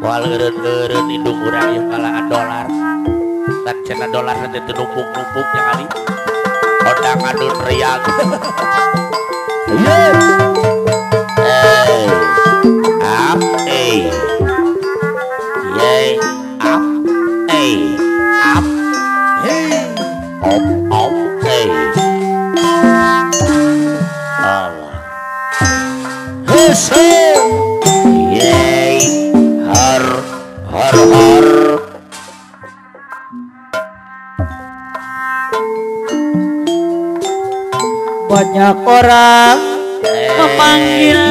Moal eureun-eureun indung urang ieu kalaan dolar. Dan cenah dolar teh teu numpuk-numpuk yang ali. Ondang adun riang. Eh. Up eh. Ye up eh. Up. Hey. Op op eh. Allah. Hese. Ye. Har har har. Banyak orang memanggil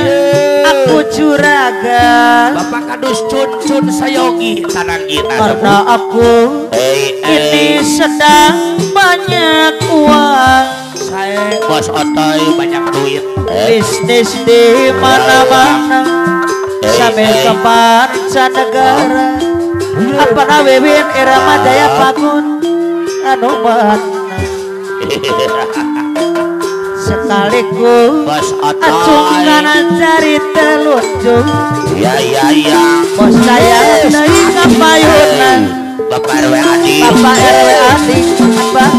aku juragan. Bapak Kadus Cun-Cun Sayogi tanang kita. Karena aku ini sedang banyak uang. Saya bos otoy banyak duit. Bisnis di mana-mana sampai ke mancanegara. Apa Wiwin Irama Jaya Bangun anu mana. Sekaliku acung kanan cari telunjuk. Ya ya ya. Bos saya naik ke payunan. Bapak RW Adi. Bapak RW Adi. Bapak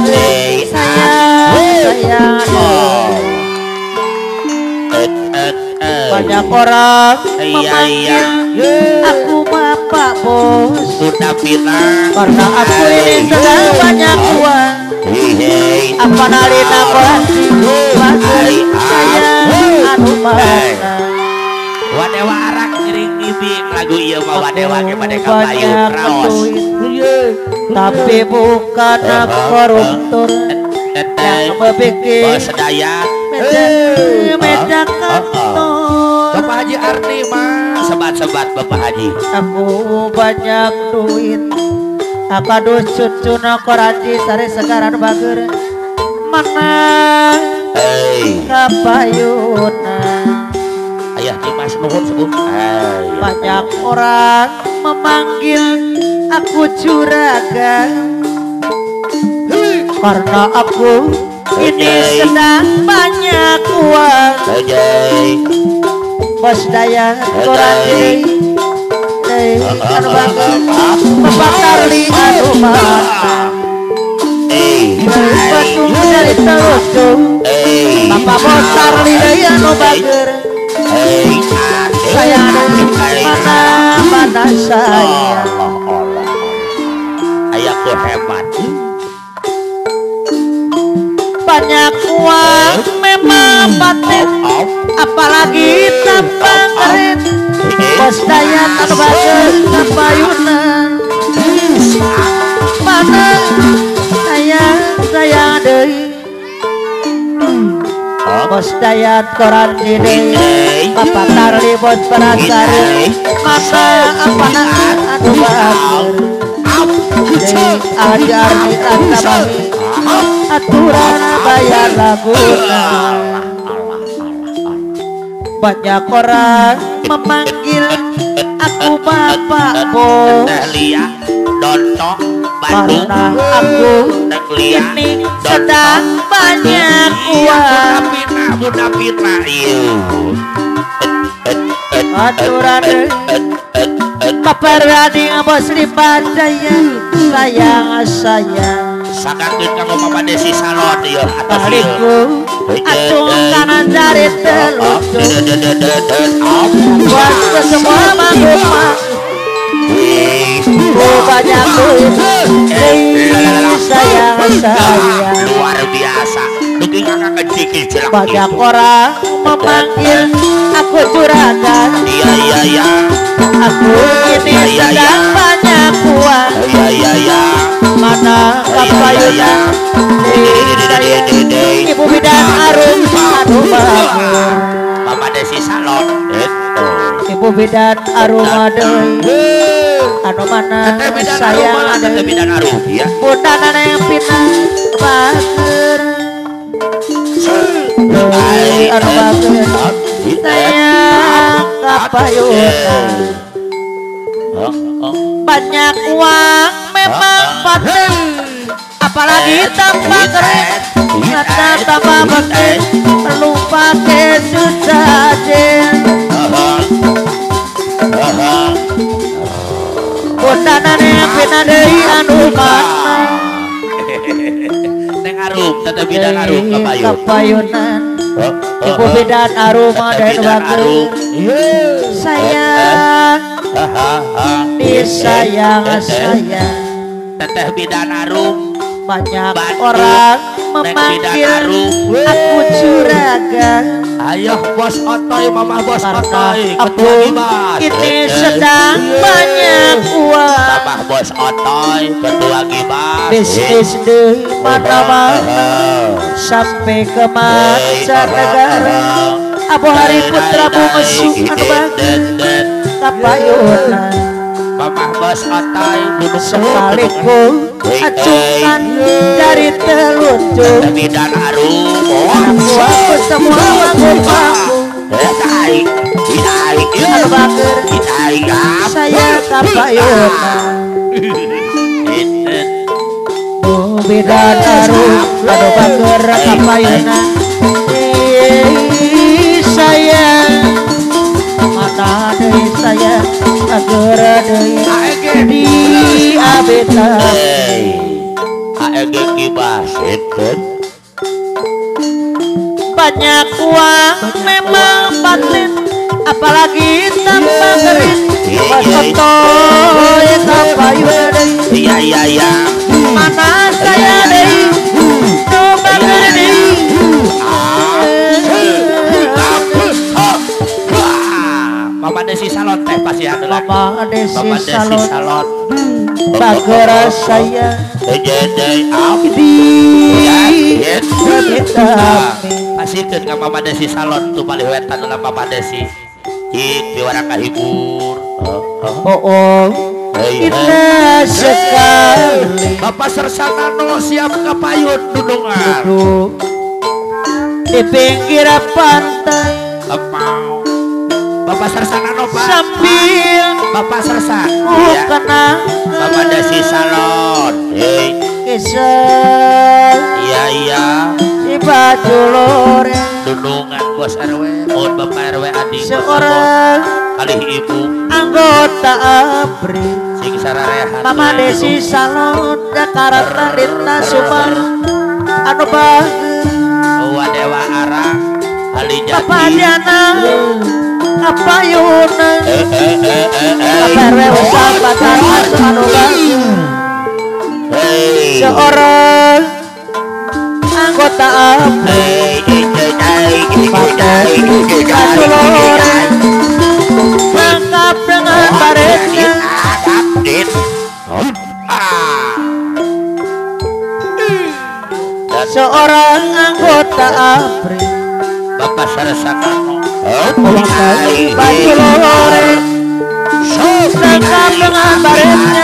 saya Banyak orang memanggil aku bapak bos. Sudah pinang. Karena aku ini sedang banyak uang. Apa nalina pasti saya anu mana. Wadewa arak ngiring ngibing lagu ieu mah wadewa ge bade ka payun raos. Tapi bukan koruptor yang membikin sedaya meja kantor. Bapak Haji Arni mah sebat-sebat Bapak Haji. Aku banyak duit. Apa dus cucu koraji sare segaran bager mana kapayuna. Ayah Dimas nuhun sebut. Banyak orang memanggil aku juragan karena aku ini sedang banyak uang. Bos Dayat koraji anu bager Bapak Tarli anu mana. Batu dari telunjuk Bapak Bos Tarli anu bager. Saya mana mana saya. Ayahku hebat. Banyak uang memang paten, apalagi tanpa keren. Bos Dayat anu bager kapayunan mana saya deui. Bos Dayat koran deui, Bapak Tarli bos Prasari mana apa anu bager deui ajar di aturan bayar laguna. Banyak orang memanggil aku bapak bos karena aku ini sedang banyak uang. Aturan Bapak Radi bos Lipat Jaya sayang sayang. Sakakeun kanggo Mama Desi Salon ieu atos ieu. Acung kanan jari telunjuk. Buat semua manggung. Banyak duit sayang sayang. Luar biasa. Banyak orang memanggil aku juragan. Iya iya iya. Aku ini sedang banyak uang. Iya iya iya. Mana kapayuna Ibu Bidan Arum anu bagus. Mama Desi Salon. Ibu Bidan Arum deui anu mana sayang deui. Bidan Arum ya. Bunda yang pinang bager. Anu bager. Sayang kapayuna. Banyak uang memang paten, apalagi tanpa keren, kata tambah beken, perlu pakai susah. Bidanane pina deui anu mana. Neng Arum teteh bidan Arum kapayunan. Ibu bidan Arum dan bagus. Sayang disayang sayang. Teteh bidan Arum. Banyak orang memanggil aku juragan. Ayo bos otoy, mama bos otoy. Aku ini sedang banyak uang. Mama bos otoy, ketua gibas. Bisnis di mana-mana sampai ke mancanegara. Abu Hari Putra Bungsu anu bagus kapayunan. Mama bos otoy sekali ku acungkan dari telunjuk. Bidan Arum aku semua aku anu bager saya kapayunan. Bu bidan Arum anu bager kapayunan. Sayang mata deui saya ager deui di abeta. AEG kibas banyak uang memang batin, apalagi tanpa keris. Bos otoy kapayunan. Iya iya iya. Mana saya deui nu bager deui. Mama Desi Salon teh pasti ada. Mama Desi Salon bager saya di pasikeun ka Mama Desi Salon tuh paling wetan lah Mama Desi. Cik piwarang kahibur. Oh indah sekali. Bapak Sersanano siap kapayun dudungan. Duduk di pinggir pantai. Bapak Sersanano Pak. Sambil Bapak Sersan. Ku kenang Bapak Desi Salon. Kisah. Iya iya. Si baju lore. Dudungan bos RW, mohon Bapak RW Adi. Seorang kalih ibu anggota ABRI. Sing sararehat. Mama Desi Salon Jakarta Rita Sumar anu bagus. Wa Dewa Arang Ali Jati. Bapak Diana kapayunan. Bapak RW Usaha anu bagus. Seorang anggota ABRI. Pakai lore lengkap dengan baretnya. Seorang anggota ABRI. Bapak Sersanano baju lore lengkap dengan baretnya.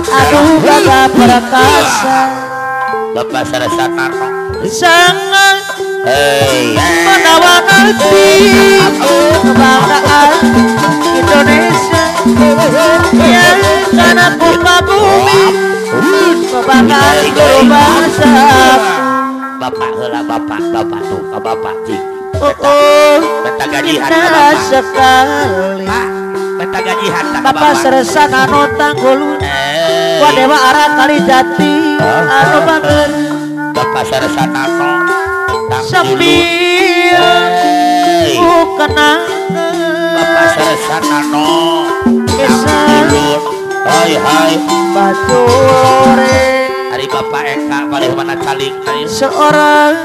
Aduh gagah perkasa. Bapak Sersanano sangat menawan hati kebanggaan Indonesia yang tanah buka bumi kebanggaan guru bangsa. Bapak heula bapak bapak tuh ka bapak cing. Oh beta gajihan ka indah bapak. Sekali Pak beta gajihan ka Bapak bapak. Sersanano Tanggulu Wa Dewa Arang Kalijati anu bager. Bapak Sersanano sambil ku kenang Bapak Sersanano kisah hai hai baju lore. Hari Bapak Eka paling mana caling seorang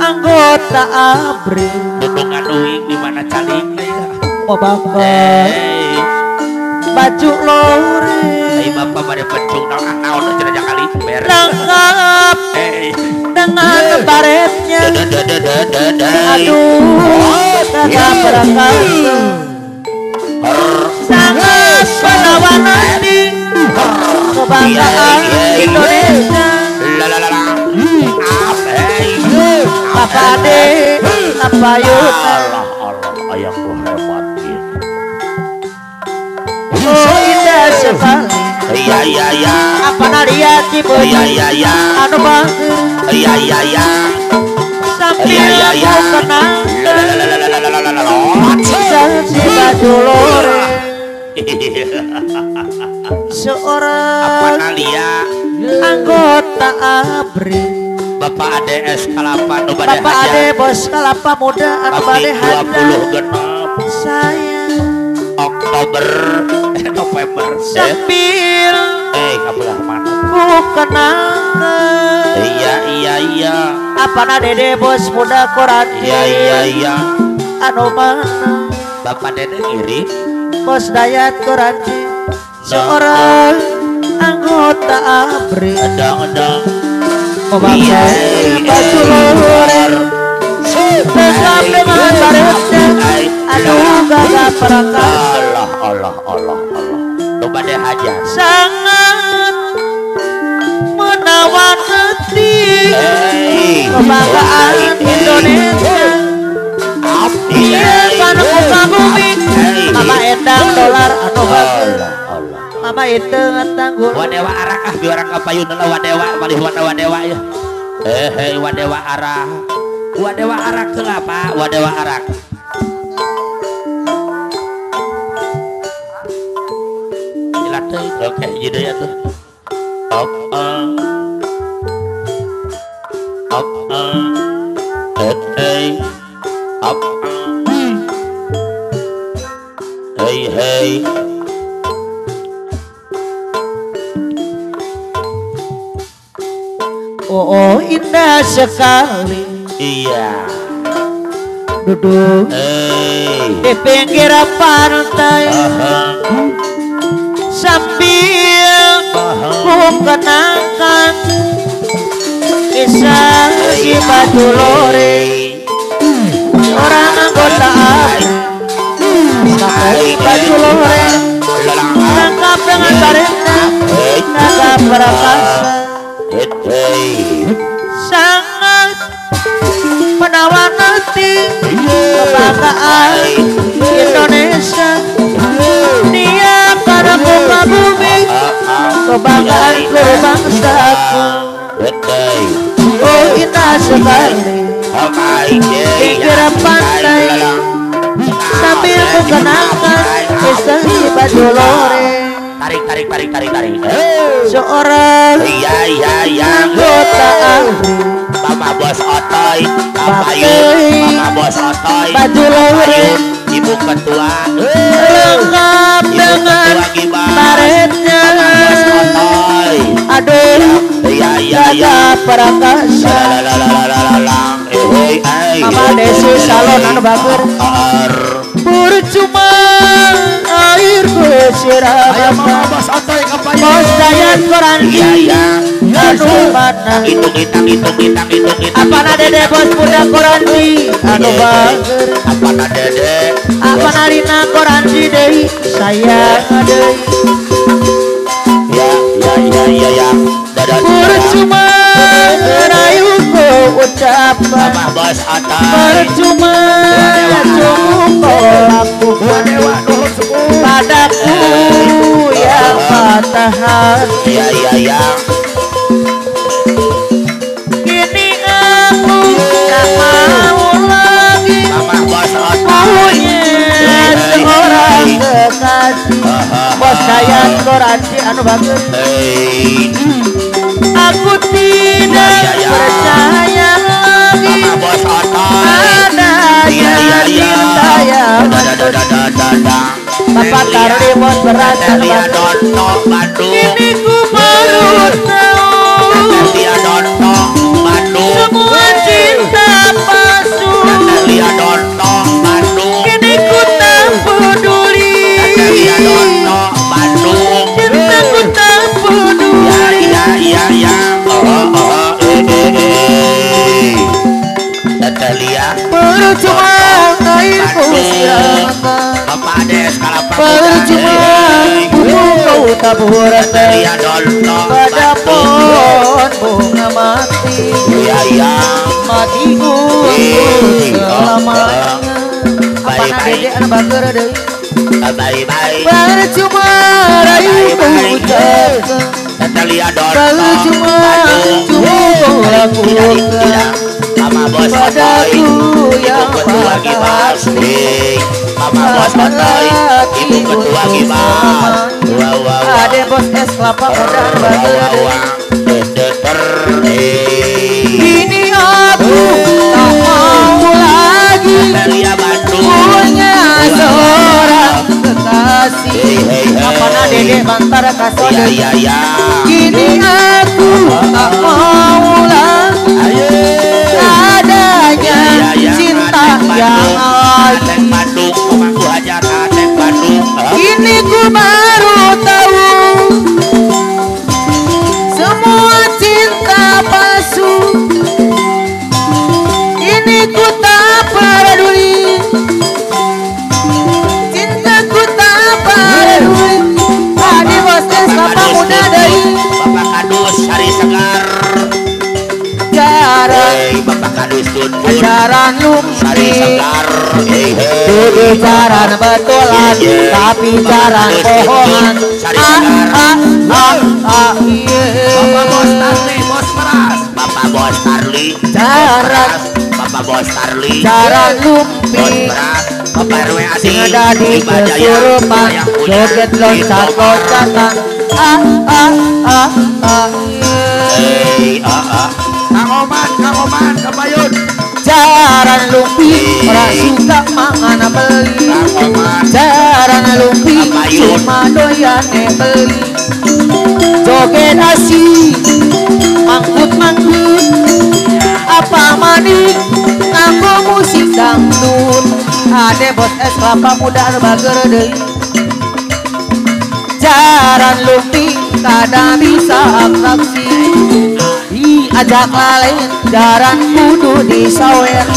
anggota ABRI dudungan uing di mana caling bakar baju lore. Hari Bapak pada pencung naon naon cenah kali beres lengkap dengan baretnya. Aduh gagah perkasa sangat menawan hati kebanggaan Indonesia. Bapak Ade kapayunan. Allah Allah ayahku hebat gitu. Oh indah sekali. Iya iya iya. Apa naria ciboy. Iya iya iya. Anu bagus. Iya iya iya. Sambil aku kenang si baju lore. Seorang apa nalia anggota ABRI Bapak ADS Kalapa nu bade Bapak Ade Bos Kalapa Muda anu bade hajat 26 saya Oktober November sambil kabelah mana ku kenangkan iya iya iya apana Dede Bos Muda Koranti iya iya iya anu mana Bapak Dede ngirim Bos Dayat Koranti seorang anggota ABRI edang-edang memakai baju loreng lengkap dengan baretnya aduh gagah perkasa Allah Allah Allah Allah nu bade hajat sangat menawan hati kebanggaan Indonesia dia kan kagumi Mama Endang dolar anu bagus Mama itu tanggul wadewa arak ah biarang kapayun lah wadewa palih wadewa ya wadewa arak wadewa arak kenapa wadewa arak dilatih oke gitu ya tuh ok ok ok hey hey oh, oh indah sekali iya duduk di pinggir pantai sambil ku kenangkan kisah si baju lore orang anggota ABRI pakai baju lore lengkap dengan baretnya gagah perkasa sangat menawan hati kebanggaan Indonesia dia karena muka bumi kebanggaan seluruh bangsaku oh indah sekali pinggir pantai sambil ku kenangkan kisah si baju lore tarik tarik tarik tarik tarik seorang iya iya iya anggota ABRI Mama Bos Otoy Kapayun Mama Bos Otoy baju lore Ibu Ketua lengkap dengan baretnya Mama Bos Otoy aduh iya iya iya perkasa Mama Desi Salon anu bager percuma airku siram Bos Dayat Koranti anu mana apana Dede Bos Muda Koranti anu bager apana Dede apana Rina Koranti deui sayang deui ya ya ya ya ya percuma rayuku ucapan percuma cukup kau lakukan padaku yang patah hati ya ya ya kini aku tak mau lagi punya seorang kekasih Bos Dayat Koranti anu bagus aku tidak percaya lagi adanya cinta yang Bapak Tarli Bos berat kini ku baru tahu semua cinta palsu kini ku tak peduli cintaku tak peduli percuma airku siram percuma pupuk kau taburkan pada pohon bunga mati mati untuk selamanya apana Dede anu bager deui percuma rayuku ucapkan percuma cukup kau lakukan Mama bos padaku yang Ibu ketua Gibas. Mama bos Otoy, Ibu ketua Gibas. Ade bos es kelapa muda bager. Ini aku tak mau lagi punya seorang kekasih. Apana dede bantar kasode. Kini aku tak mau lagi adanya cinta yang lain. Kini ku baru tahu semua cinta palsu. Ini ku tak peduli, cintaku tak peduli. Adi bos es kelapa muda dari Bapak Kadus Sari Segar. Jaran Bapak Kadus jaran Sari lumpi Segar. Dede jaran betulan tapi jaran bohongan. Bapak bos Tarli bos beras. Bapak bos Tarli jaran. Bapak bos Tarli jaran lumpi. Bapak RW Adi sing dadi kesurupan joget loncat loncatan. Kang Oman, Kang Oman, Kabayun. Jaran lumpi ora suka mangan beli. Jaran lumpi cuma doyane beli. Joget asik mangkut-mangkut apa maning nganggo musik dangdut. Ade bos es kelapa muda bager deui. Jaran lumpi kada bisa atraksi. Diajak lalen jaran kudu disawer.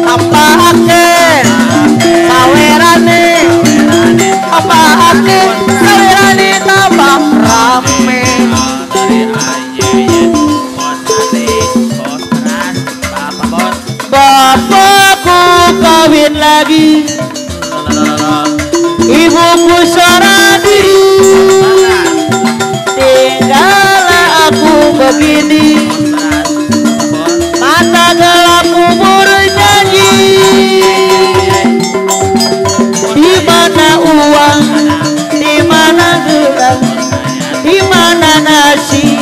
Tanpa aken sawerane, apa aken sawerane tambah rame. Bapakku kawin lagi, ibuku seorang diri. Tinggallah aku begini, mata gelapku bernyanyi. Di mana uang, di mana gelang, di mana nasi,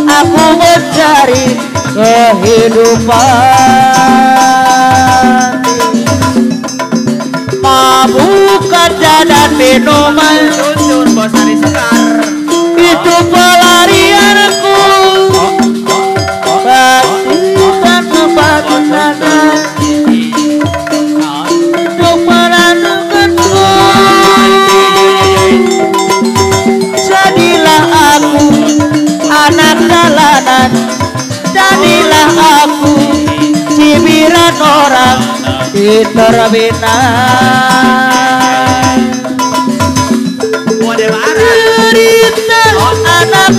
aku mencari kehidupan. Mabuk kerja dan minuman itu pelarianku. Batukan kebatukan untuk menentukanku. Jadilah aku anak jalanan, jadilah aku cibiran orang di terminal. Cerita anak